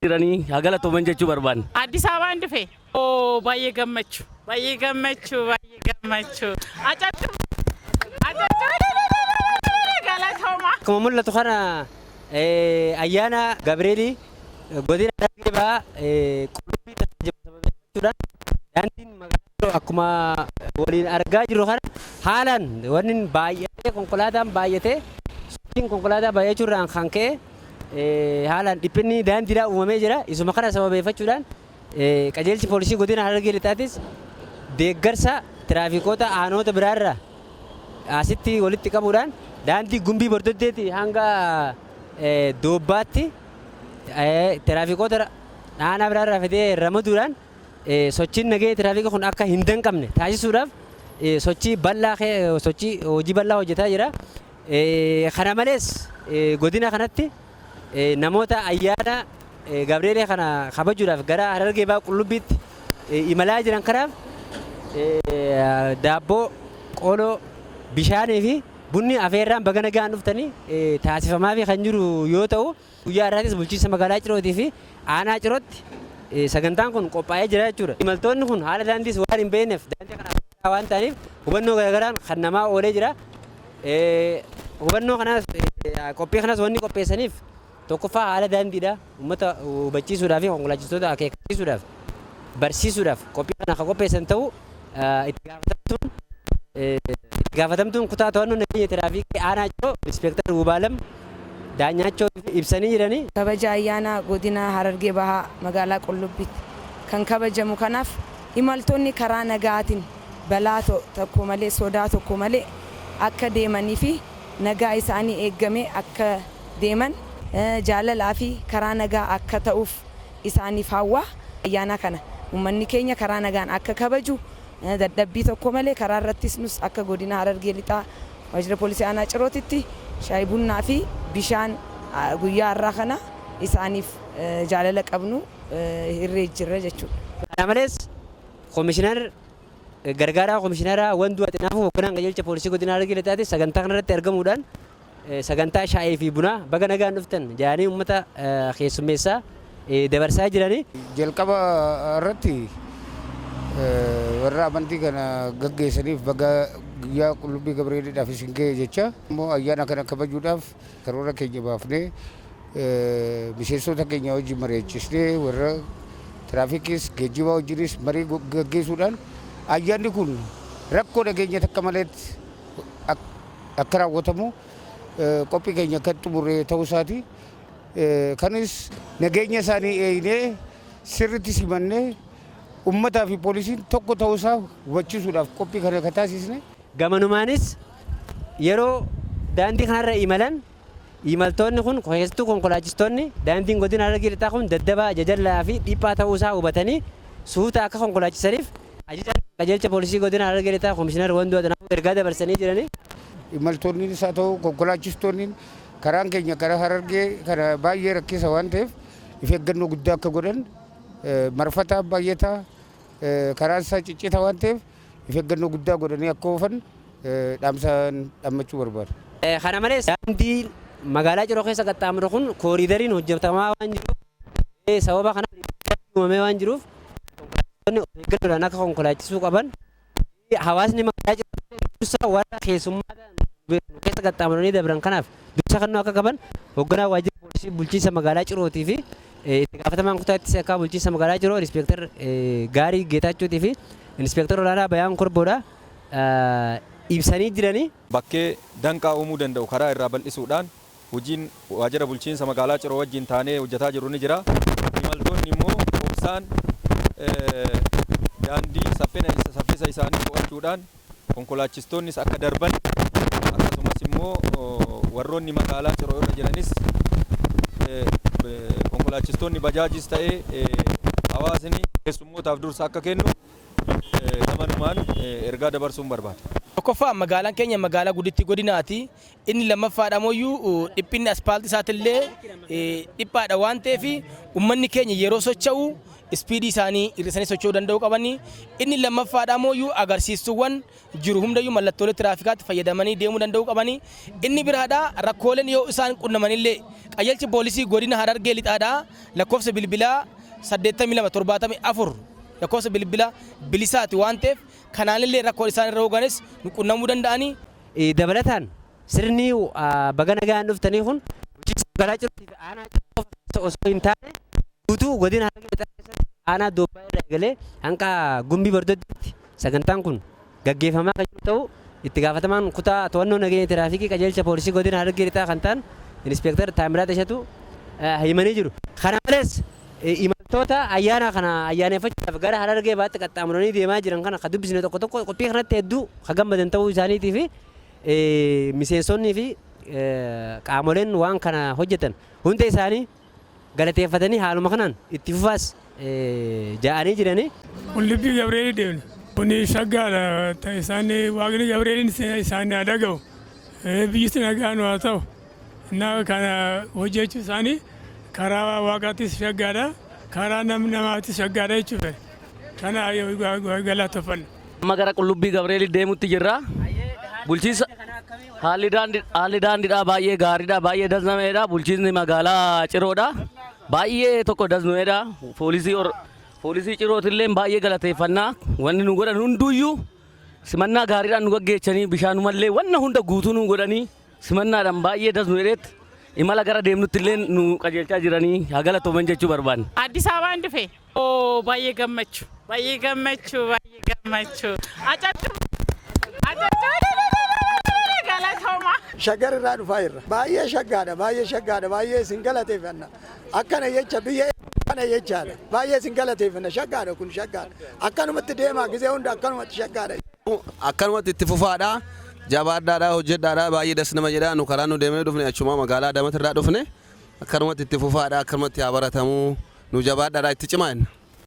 Jiranii haa galatooman jechuu barbaanna. Addis Ababaan dhufe. Oo, baay'ee gammachuu, baay'ee gammachuu, baay'ee gammachuu. Acaccuu, acaccuu, galatooma. Akkuma mul'atu kana ayyaana Gabreelii godina Harargee Bahaa Qullubbii kabajamu sababeeffachuudhaan daandiin magaalaa akkuma waliin argaa jirru kana haalaan wanni baay'atee, konkolaataan baay'atee, sochiin konkolaataa baay'achuurraan kan ka'e haalaan dhiphinni daandiidhaa uumamee jira. Isuma kana sababeeffachuudhaan qajeelchi poolisii godina Harargee Lixaatis deeggarsa tiraafikoota aanoota biraarraa asitti walitti qabuudhaan daandii Gumbii Bordoddeetii hanga Doobbaatti tiraafikoota aanaa biraarraa fidee ramaduudhaan sochiin nageenya tiraafika kun akka hin danqamne taasisuudhaaf sochii bal'aa, sochii hojii bal'aa hojjetaa jira. Kana malees godina kanatti namoota ayyaana Gabreelee kana kabajuudhaaf gara Harargee Bahaa Qullubbiitti imalaa jiran kanaaf daabboo, qooloo, bishaanii fi bunni afeerraan baga nagaan dhuftanii taasifamaafii kan jiru yoo ta'u, guyyaa har'aatis bulchiinsa magaalaa Cirootii fi aanaa Cirootti sagantaan kun qophaa'ee jira jechuudha. Imaltoonni kun haala daandiis waan hin beekneef, daandii kanaaf waan ta'aniif, hubannoo garaagaraan kan namaa oolee jira. Hubannoo kanaas, qophii kanas wanni qopheessaniif tokkoffaa haala daandiidha uummata hubachiisuudhaa fi konkolaachistoota akeekkachiisuudhaaf, barsiisuudhaaf qophii kana kan qopheessan ta'uu itti gaafatamtuun kutaa to'annoo nageenya tiraafikii aanaa Ciroo Inspeektar Wubaalam Daanyaachoo ibsanii jiranii. Kabaja ayyaana godina Harargee Bahaa magaalaa Qullubbiitti kan kabajamu kanaaf imaltoonni karaa nagaatiin balaa tokko malee, sodaa tokko malee akka deemanii fi nagaa isaanii eeggame akka deeman, jaalalaa fi karaa nagaa akka ta'uuf isaaniif hawwa. Ayyaana kana uummanni keenya karaa nagaan akka kabaju, dadhabbii tokko malee karaa irrattis, nus akka godina Harargee Lixaa waajjira poolisii aanaa Cirootitti shaayii, bunnaa fi bishaan guyyaa har'aa kana isaaniif jaalala qabnu hirree jirra jechuudha. Kana malees Komishinar gargaaraa Komishinara Wanduu Axinaafuu, hoogganaan qajeelcha poolisii godina Harargee Lixaatti, sagantaa kanarratti argamuudhaan sagantaa shaayii fi bunaa baga nagaan dhuftan jedhanii uummata keessummeessaa dabarsaa jiranii. Jalqaba irratti warra amantii kana gaggeessaniif baga guyyaa Qullubbii Gabreeliidhaaf isin ga'e jecha, immoo ayyaana kana kabajuudhaaf karoora keenya baafnee, miseensota keenya wajjin mari'achisnee, warra tiraafikis geejjibaa wajjinis marii gaggeessuudhaan ayyaanni kun rakkoo nageenya takka maleetti akka raawwatamu qophii keenya akka xumurre ta'uu isaati. Kanis nageenya isaanii eegnee, sirriitti simannee, uummataa fi poolisiin tokko ta'uu isaa hubachiisuudhaaf qophii kana kan taasisne. Gamanumaanis yeroo daandii kanarra imalan imaltoonni kun, keessattuu konkolaachistoonni, daandiin godina Harargee Lixaa kun daddabaa, jajallaa fi dhiphaa ta'uu isaa hubatanii suuta akka konkolaachisaniif ajajaan qajeelcha poolisii godina Harargee Lixaa Komishinar Wanduu Adanaafuu ergaa dabarsanii jiranii. Imaltoonnis haa ta'u konkolaachistoonni, karaan keenya karaa Harargee kana baay'ee rakkisa waan ta'eef of eeggannoo guddaa akka godhan, marfataa baay'ataa, karaan isaa ciccita waan ta'eef of eeggannoo guddaa godhanii akka oofan dhaamsaan dhaammachuu barbaada. Kana malees daandii magaalaa Ciroo keessa qaxxaamuru kun kooriidariin hojjetamaa waan jiruuf, sababa kanaan uumamee waan jiruuf, konkolaachistoonni of eeggannoodhaan akka konkolaachisuu qaban, hawaasni magaalaa Ciroo dursa warra keessummaa keessa qaxxaamuranii dabran kanaaf dursa kennuu akka qaban hoogganaa waajjira poolisii bulchiinsa magaalaa Cirootii fi itti gaafatamaan kutaa ittisa yakkaa bulchiinsa magaalaa Ciroo Inspeektar Gaarii Geetaachuutii fi Inspeektar olaanaa Bayaan Korboodha ibsanii jiranii. Bakkee danqaa uumuu danda'u karaa irraa bal'isuudhaan hojiin waajjira bulchiinsa magaalaa Ciroo wajjin taanee hojjetaa jiru ni jira. Imaltoonni immoo obsaan daandii saffisa isaanii to'achuudhaan konkolaachistoonnis akka darban, akkasumas immoo warroonni magaalaa Ciroo irra jiranis, konkolaachistoonni bajaajis ta'ee hawaasni keessummootaaf dursa akka kennu gamanumaan ergaa dabarsuun barbaada. Tokkoffaa, magaalaan keenya magaalaa guddittii godinaati. Inni lammaffaadha ammoo dhiphinni aspaaltii isaatillee dhiphaadha waan ta'eef uummanni keenya yeroo socho'u Speedii isaanii hir'isanii socho'uu danda'uu qabanii. Inni lammaffaadha mooyyuu agarsiistuuwwan jiru hundayyuu mallattoolee tiraafikaatti fayyadamanii deemuu danda'uu qabanii. Inni biraadha, rakkooleen yoo isaan qunnamanillee qajeelchi poolisii godina Harargee Lixaadha lakkoofsa bilbilaa 82 74 lakkoofsa bilbila bilisaati waan ta'eef, kanaanillee rakkoo isaan irra hooganis nu qunnamuu danda'anii. Dabalataan sirni baga nagaan dhuftanii kun bulchiinsa magaalaa Cirootii fi aanaa Ciroo qofa osoo hin taane, guutuu godina Harargee Lixaa keessatti aanaa Doobbaa irraa eegalee hanga Gumbii Bordoddiitti sagantaan kun gaggeeffamaa kan jiru ta'uu itti gaafatamaan kutaa to'annoo nageenya tiraafikii qajeelcha poolisii godina Harargee Lixaa kan ta'an Inspektar Taamiraat Ishatu himanii jiru. Kana malees imaltoota ayyaana kana ayyaaneffachuudhaaf gara Harargee Bahaatti qaxxaamuranii deemaa jiran kana kan dubbisne tokko tokko qophii kanatti hedduu kan gammadan ta'uu isaaniitii fi miseensonnii fi qaamoleen waan kana hojjetan hunda isaanii galateeffatanii, haaluma kanaan itti fufaas ja'anii jiranii. Qullubbii Gabreelii deemne. Kuni shaggaadha. Isaan Waaqni Gabreeliin isaan haa dhaga'u. Biyyi nagaa nu haa ta'u. Innaa kana hojjechuu isaanii karaa Waaqaattis shaggaadha. Karaa namaattis shaggaadha jechuudha. Kana galateeffanna. Amma gara Qullubbii Gabreelii deemutti jirra. Bulchiinsa haalli daandiidhaa baay'ee gaariidha, baay'ee dasnameedha. Bulchiinsi magaalaa Ciroodha. Baay'ee tokko dasnu'eedha. Poolisii Cirootillee baay'ee galateeffannaa. Wanni nu godhan hunduyyuu simannaa gaariidhaan nu gaggeessanii, bishaanumallee wanna hunda guutuu nu godhanii, simannaadhaan baay'ee dasnu'eedheet imala gara deemnutti illee nu qajeelchaa jiranii, haa galatooman jechuu barbaanne. Addis Ababaan dhufe. Oo, baay'ee gammachuu, baay'ee gammachuu, baay'ee gammachuu. Acaccuu acaccuu, galatooma. Shaggar irraa dhufaa jirra. Baay'ee shaggaadha, baay'ee shaggaadha, baay'ee isin galateeffanna. Akkana jecha biyya kana jechaadha. Baay'ee isin galateeffanna, shaggaadha kun, shaggaadha. Akkanumatti deemaa, gizee hunda akkanumatti shaggaadha. Akkanumatti itti fufaadha. Jabaadhaadha, hojjedhaadha, baay'ee das nama jedha. Nu karaa nu deemnee dhufne, achuma magaalaa Adaamaatti irraa dhufne. Akkanumatti itti fufaadha, akkanumatti haa baratamuu. Nu jabaadhaadha, itti cimaa jenna.